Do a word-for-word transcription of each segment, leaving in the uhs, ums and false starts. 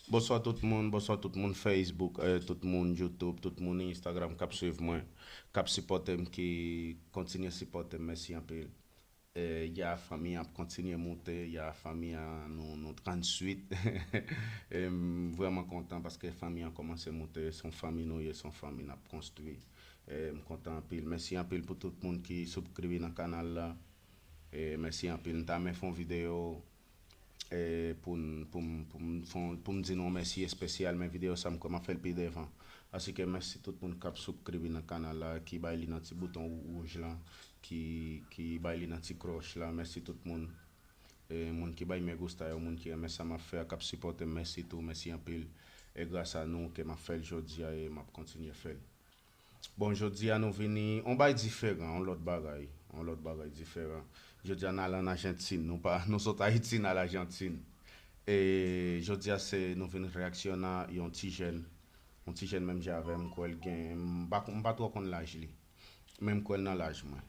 Bonswa tout moun, bonswa tout moun Facebook, eh, tout moun YouTube, tout moun Instagram k ap swiv mwen, k ap sipòte m, ki kontinye sipòte m. Mèsi anpil. Eh, ya fanmi an ap kontinye moute, ya fanmi an nou, nou trann swit. E m vrèman kontan paske fanmi an kòmanse moute, se yon fanmi nou ye, se yon fanmi n ap konstwi. Eh, m kontan anpil. Mèsi anpil pou tout moun ki subscribe nan kanal la. E mèsi anpil. M ta renmen fè yon videyo e pou n, pou m, pou m, fè yon, pou m di nou yon mèsi espesyal, men videyo sa m kwè m ap fè l pi devan. Asike mèsi tout moun k ap subscribe nan kanal la, ki bay li nan ti bouton wouj lan, ki, ki bay li nan ti klòch la. Mèsi tout moun. E moun ki bay me gusta yo, moun ki renmen sa m ap fè a, k ap sipòte m, mèsi tou, mèsi anpil. E gras a nou ke m ap fè l jodi a e m ap kontinye fè l. Bon, jodi a nou vini, on bay diferan, on lòt bagay, on lòt bagay diferan. Jodi a n al an Ajantin, nou pa, nou sot Ayiti, n al Ajantin. E jodi a se, nou vin reyaksyona yon ti jèn, yon ti jèn menm jan avè m, m kwè l gen, m pa, m pa twò konn laj li. Men m kwè l nan laj mwen.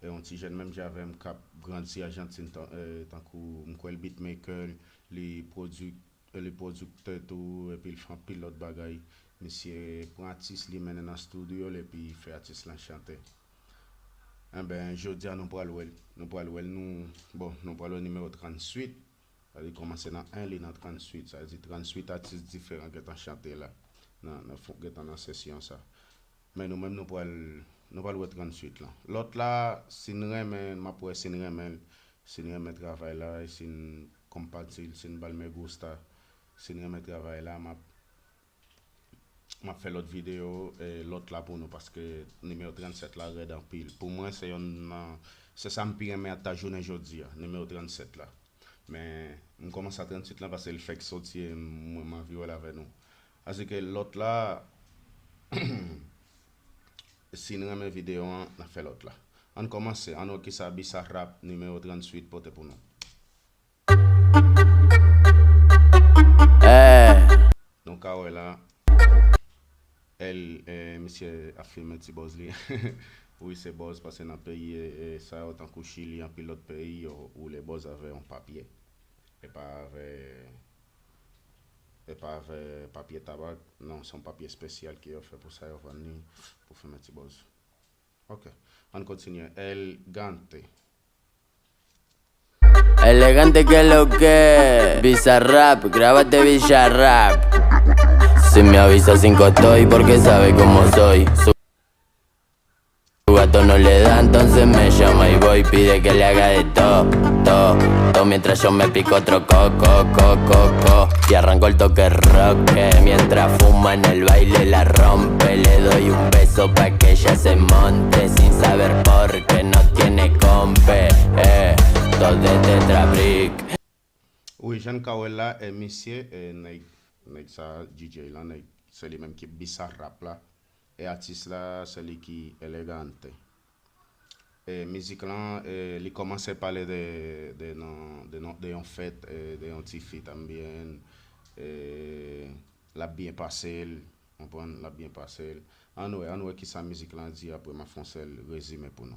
E yon ti jèn menm jan avè m k ap grandi Ajantin, tan, eh, tankou m kwè l beatmaker, li pwodui-, li pwodiktè tou, epi l fè anpil lòt bagay. Misye pran atis li mennen nan studio l epi fè atis lan chante. Enben, jodi a nou pral wè l. Nou pral wè l, nou, bon, nou pral wè nimewo trannswit. Sa li kòmanse nan en, li nan trannswit. Sa vle di trannswit atis diferan gentan chante la. Nan, nan fon, gentan nan sesyon sa. Men nou menm nou pral, nou pral wè trannswit lan. Lòt la, si n renmen, m ap wè si n renmen l, si n renmen travay la, e si n, kòm pa di l, si n ba l me gusta, si n renmen travay la, m ap, m ap fè lòt videyo, eh, lòt la pou nou, paske nimewo trannsèt la rèd anpil. Pou mwen, se yonn nan, se sa m pi renmen ak ta jounen jodi a, nimewo trannsèt la. Men, m kòmanse a trannswit lan paske l fèk soti e mwen, m anvi wè l avè nou. Asike lòt la, si n renmen videyo an, n ap fè lòt la. Ann kòmanse, ann wè kisa Bisa Rap nimewo trannswit pote pou nou. Eh. Nou ka wè la, L, eh, misye ap filme ti bòz li. Wi, se bòz, paske nan peyi, eh, eh, sa yo, tankou Chili, anpil lòt peyi, yo woule bòz avè yon papye. E pa avè, e pa avè papye tabak, non, se yon papye espesyal ke yo fè pou sa, yo vann li pou filme ti bòz. Ok, ann kontinye. El Gante. Elegante, que lo que, Bizarrap, grábate Bizarrap. Si me avisa sin costo y porque sabe cómo soy. Su gato no le da, entonces me llama y voy. Pide que le haga de todo, todo, todo. Mientras yo me pico otro coco, coco, co. Y arranco el toque roque. Mientras fuma en el baile la rompe. Le doy un beso pa' que ella se monte. Sin saber por qué no tiene compe. Eh, dos de Tetra Brick. Wi, jan n ka wè la, e misye, e nèg, nèg sa, D J la, nèg, se li menm ki Bisa Rap la. E atis la, se li ki Elegante. E mizik lan, e li kòmanse pale de, de, nan, de, nan, de yon fèt, e de yon ti fi tanbyen, e l ap byen pase l, konprann, l ap byen pase l. Ann wè, ann wè kisa mizik lan di, apre m ap fè yon sèl rezime pou nou.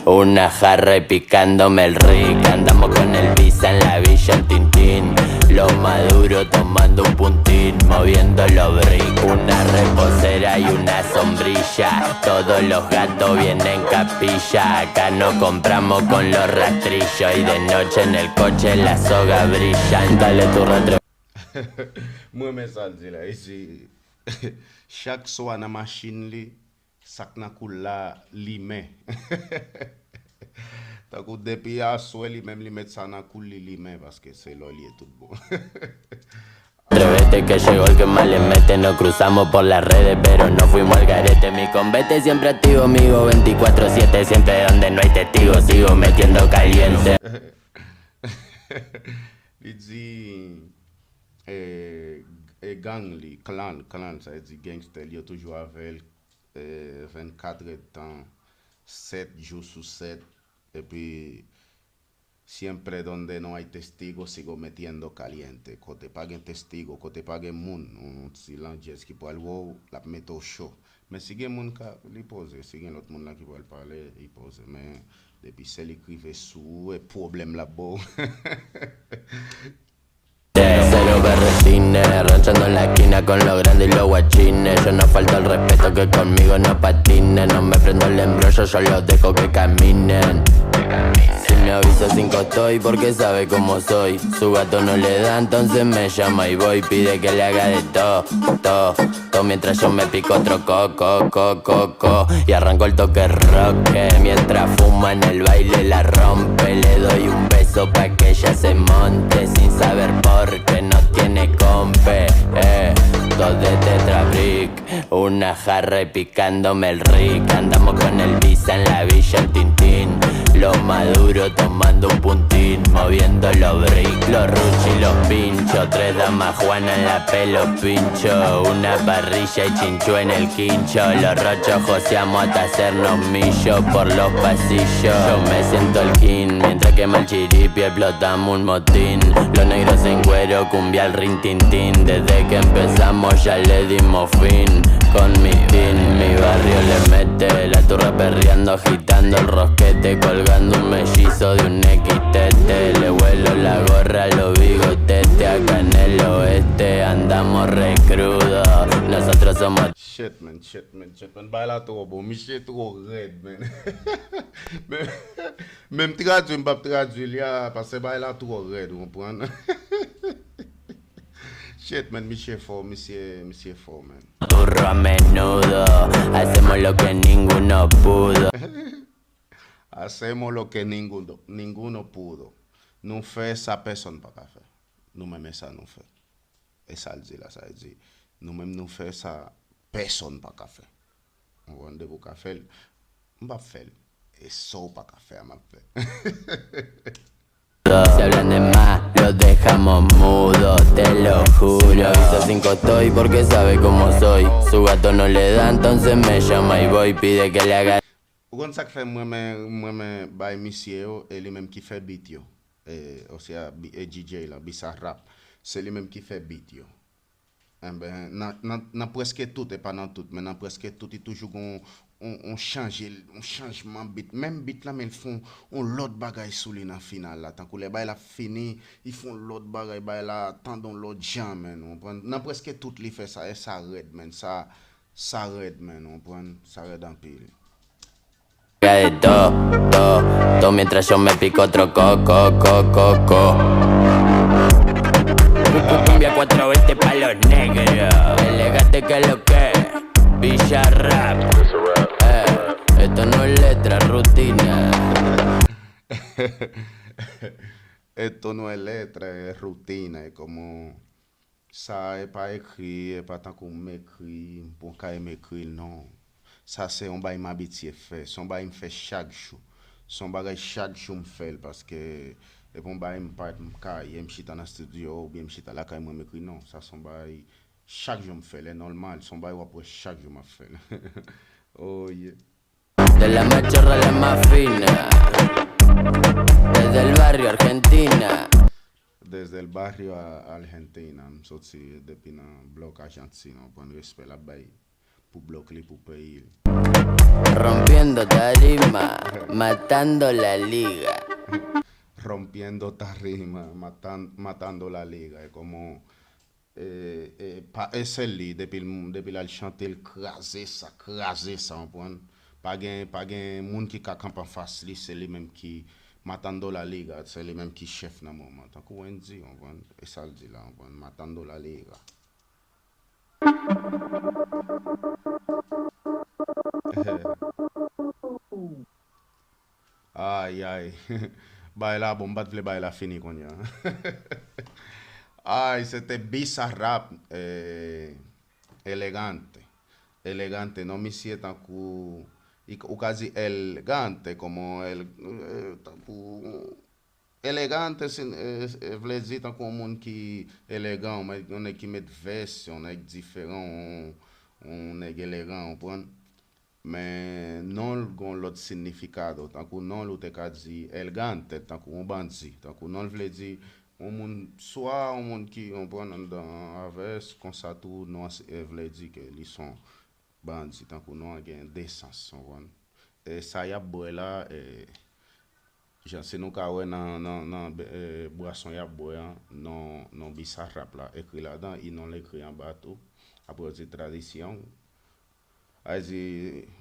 Una jarra y picándome el rick. Andamos con el visa en la villa, el tintín. Los maduros tomando un puntín, moviendo los bricks. Una reposera y una sombrilla. Todos los gatos vienen capilla. Acá nos compramos con los rastrillos. Y de noche en el coche la soga brillan. Dale tu retro. Mwen men sa l di la, e se chak swa nan machin li, sa k nan kou l la limen. Tankou depi aswè li menm li met sa nan kou l, li limen, paske se lò l ye tout bon. Atrévete que llegó el que más le mete. Nos cruzamos por las redes, pero no fuimos al garete. Mi convete siempre activo, amigo, veinticuatro siete. Siempre donde no hay testigos, sigo metiendo caliente. Li di, e, e gang li, klan, klan, sa vle di gangster, li yo toujou avè l, e, vennkat èdtan, sèt jou sou sèt. Epi, siempre donde no hay testigo, sigo metiendo caliente. Kote pa gen testigo, kote pa gen moun, yon ti landjèz ki pral wè w, l ap mete w cho. Men si gen moun ka, li poze, si gen lòt moun la ki pral pale, li poze. Men depi se li k rive sou ou, e pwoblèm l ap ba w. Cero Con los grandes y los guachines, yo no falta el respeto que conmigo no patinen, no me prendo el embrollo, yo los dejo que caminen. Si me avisas sin costo y porque sabe cómo soy, su gato no le da, entonces me llama y voy, pide que le haga de todo, todo, todo, mientras yo me pico otro coco, coco, coco, y arranco el toque roque, mientras fuma en el baile la rompe, le doy un beso pa' que ella se monte, sin saber por qué no tiene compe, eh, dos de Tetra Brick, una jarra y picándome el rick, andamos con el visa en la villa, el tintín, los maduros tomando un puntín, moviendo los brick, los ruchi, los pincho, tres damas Juana en la pelo pincho, una parrilla y chincho en el quincho, los rochos joseamos hasta hacernos millo por los pasillos, yo me siento el king, mientras que mal chiripi explotamos un motín, los negros en cuero, cumbia al rin tin tin, desde que empezamos ya le dimos fin, con mi team, mi barrio le mete, la turra perreando, agitando el rosquete, colgando un mellizo de un X T T, le vuelo la gorra, los bigotes, acá en el oeste, andamos re crudo, nosotros somos Shit, man, shit, man, shit, man. Bagay la twò bon. Misye twò rèd, man. Men, menm tradui, m p ap tradui li a, paske bagay la twò rèd, ou konprann? Shit, man, misye fò, misye, misye fò, man. Turro a menudo, hacemos lo que ninguno pudo. Hacemos lo que ninguno, ninguno pudo. Nou fè sa pèsonn pa ka fè. Nou menm e sa nou fè. E sa l di la, sa vle di, nou menm nou fè sa pèsonn pa ka fè. Ou konprann, depi w ka fè l, m p ap fè l. E sa w pa ka fè a, m ap fè. Si hablan de más, los dejamos mudo, te lo juro. Si me avisas sin costo y porque sabe cómo soy. Su gato no le da, entonces me llama y voy, pide que le haga. Ou konn sa k fè m renmen, m renmen bay misye yo, e li menm ki fè beat yo. E, osea, bi- e D J la, Bisa Rap. Se li menm ki fè beat yo. Enben, nan, nan, nan prèske tout, e pa nan tout, men nan prèske tout, li toujou gon on, on chanje, on chanjman beat. Menm beat la, men l fè on, on lòt bagay sou li nan final la. Tankou lè bagay la fini, li fè on lòt bagay, bagay la tande on lòt jan, men, ou konprann? Nan prèske tout, li fè sa, e sa rèd, men. Sa, sa rèd, men, ou konprann? Sa rèd anpil. De todo, todo, mientras yo me pico otro coco, coco, coco. Cu- cu- Cumbia cuatro veinte pa' los negros. Elegante que lo que, Villa Rap. Eh, esto no es letra, rutina. Esto no es letra, es rutina, es como Sa e pa ekri, e pa tankou m ekri, m pran kay m ekri l, non. Sa se yon bagay m abitye fè, se yon bagay m fè chak jou. Se yon bagay chak jou m fè l, paske e pa yon bagay m parèt m ka ye, m chita nan estidyo, oubyen m chita lakay mwen m ekri, non. Sa se yon bagay chak jou m fè l, e nòmal, se yon bagay w ap wè chak jou m ap fè l. Oh yeah. De la machorra la más fina, desde el barrio Argentina. Desde el barrio a Argentina, m soti depi nan blòk Ajantin, ou konprann, respè l ap bay pou blòk li, pou peyi l. Rompiendo tarima, matando la liga. Rompiendo tarima, matan- matando la liga, e komo e, e, pa, e se li, depi l, depi l al chante, l kraze sa, kraze sa, ou konprann? Pa gen, pa gen moun ki ka kanpe anfas li, se li menm ki matando la liga, se li menm ki chèf nan moman. Tankou Wendy, ou konprann? E sa l di la, ou konprann? Matando la liga. Ay, ay. Bagay la bon, m pa t vle bagay la fini kounye a. Ay, se te Bisa Rap, eh, Elegante. Elegante, non, misye tankou, i- ou ka di elegante, komo el, eh, tankou, elegante, se, eh, eh, vle di tankou yon moun ki elegan, yon nèg ki met vès, yon nèg diferan, yon, yon nèg elegan, ou konprann? Men non l gon lòt signifikado. Tankou non l ou te ka di elegante, tankou yon bandi. Tankou non l vle di yon moun, swa yon moun ki, ou konprann, anndan avès, konsa tou non an se- e vle di ke li se yon bandi. Tankou non an gen de sans, ou konprann. E sa y ap bwè la, e, jan si nou ka wè nan, nan, nan, e, bwason y ap bwè an, non, non Bisa Rap la ekri ladan, e non l ekri anba tou. Apre yo di tradisyon. Ay di,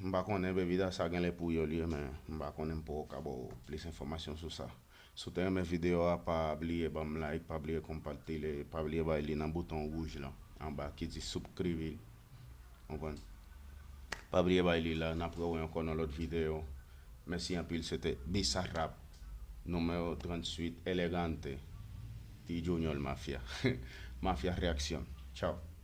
m pa konnen, bebida sa gen lè pou yo li, men m pa konnen, m poko ka ba w plis enfòmasyon sou sa. Si w te renmen videyo a, pa bliye ban m like, pa bliye konpatile, pa bliye bay li nan bouton wouj la, anba ki di subscribe. Konprann? Pa bliye bay li la, n ap rewè ankò nan lòt videyo. Mèsi anpil, se te Bisarap, nimewo tranntuit, Elegante, Ti Junior Mafya. Mafya Reaksyon. Tchaw.